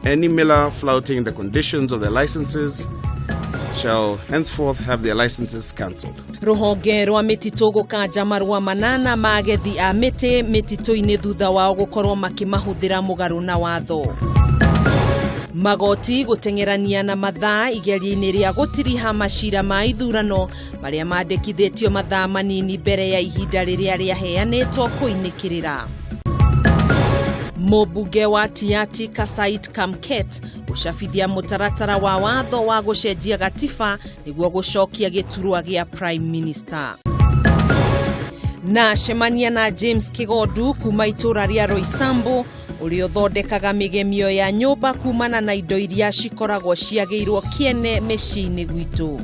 Any miller flouting the conditions of their licenses shall henceforth have their licenses cancelled. Rũhonge rwa mĩtitũ gũkanja marũa manana ma agethi a mĩtĩ mĩtitũ-inĩ thutha wao gũkorwo makĩmahũthĩra mũgarũ na watho. Magoti gũteng'erania na mathaa igeria-inĩ rĩa gũtiriha macira ma ithurano marĩa mandĩkithĩtio mathaa manini mbere ya ihinda rĩrĩa rĩaheanĩtwo kũinĩkĩrĩra. Mũmbunge wa Tiaty Kasait Kamket gũcabithia mũtaratara wa watho wa gũcenjia gatiba nĩguo gũcokia gĩturwa gĩa Prime Minister. Na cemania na James Kĩgondu kuma itũra rĩa Roysambu ũrĩa ũthondekaga mĩgemio ya nyũmba kumana na indo iria cikoragwo ciagĩirwo kĩene mĩciĩ-inĩ gwitũ.